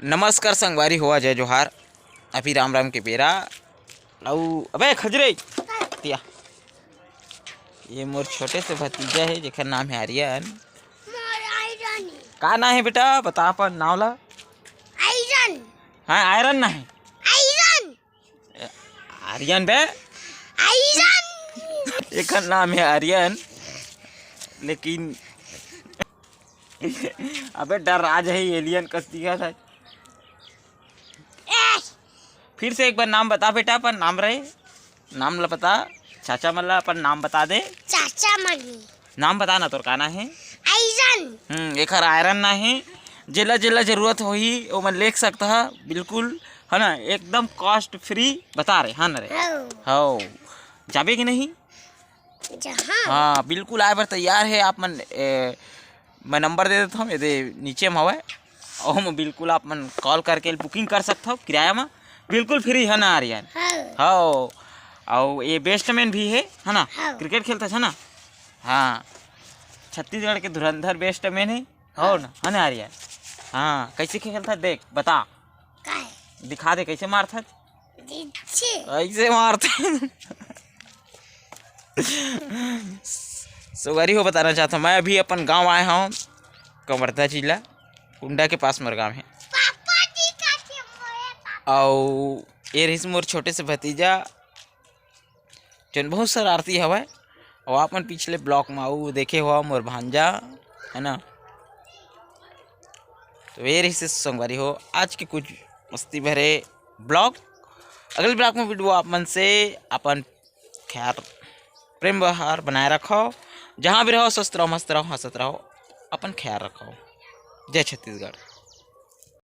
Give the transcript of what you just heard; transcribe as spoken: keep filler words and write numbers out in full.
नमस्कार संगवारी हो, जय जोहार। अभी राम राम के बेरा। अउ अबे खजरे तिया, ये मोर छोटे से भतीजा हे जेकर नाम हे आर्यन। मोर आयरन। का नाम हे बेटा, बता अपन नाम ला। आयरन। हाँ, आयरन ना हे। आयरन। आर्यन बे। आयरन। एकर नाम हे आर्यन, लेकिन अबे डर आ जाही, एलियन कस दिखत हे। ए, फिर से एक बार नाम बता बेटा, अपन नाम रहे, नाम ला बता, चाचा मन ला अपन नाम बता दे। चाचा मन ही। नाम बता ना, तोर का ना हे? आयरन। हम्म, एखर आयरन ना हे। जेला जेला जरूरत होही ओमन लेख सकता है, बिल्कुल, है ना, एकदम कॉस्ट फ्री बता रहे, है ना रे? हौ। हौ। जाबे कि नहीं? जहाँ। हाँ, बिल्कुल आए बर तैयार हे आप मन। ए, मैं नंबर दे देता हूँ, ये दे नीचे में हवय। ओम बिल्कुल आप मन कॉल करके बुकिंग कर सकथव किराया में, बिल्कुल फ्री, है ना आर्यन? हाँ। हौ। अउ ये बेस्ट मैन भी हे, है ना? हाँ। क्रिकेट खेलता है ना? हाँ, छत्तीसगढ़ के धुरंधर बेस्ट मैन हे। हौ ना, है ना आर्यन? हाँ, कैसे खेलता है देख, बता। काय? दिखा दे कैसे मारता है। दीदी। ऐसे मारते। संगवारी हो, बताना चाहता हूँ, मैं अभी अपन गांव आए हूँ, कवर्धा जिला, कुंडा के पास मोर गांव है। पापा जी का के मोरे पापा। अउ ये रहिस मोर छोटे से भतीजा, जोन बहुत शरारती हवय। अउ आप मन पिछले ब्लॉग में अउ देखे हो मोर भांजा, है ना? तो ये रहिस संगवारी हो आज के कुछ मस्ती भरे ब्लॉग। अगले ब्लॉग में मिलबो आप मन से। अपन ख्याल, प्रेम व्यवहार बनाए रखो। जहाँ भी रहो स्वस्थ रहो, मस्त रहो, हंसत रहो। अपन ख्याल रखो। जय छत्तीसगढ़।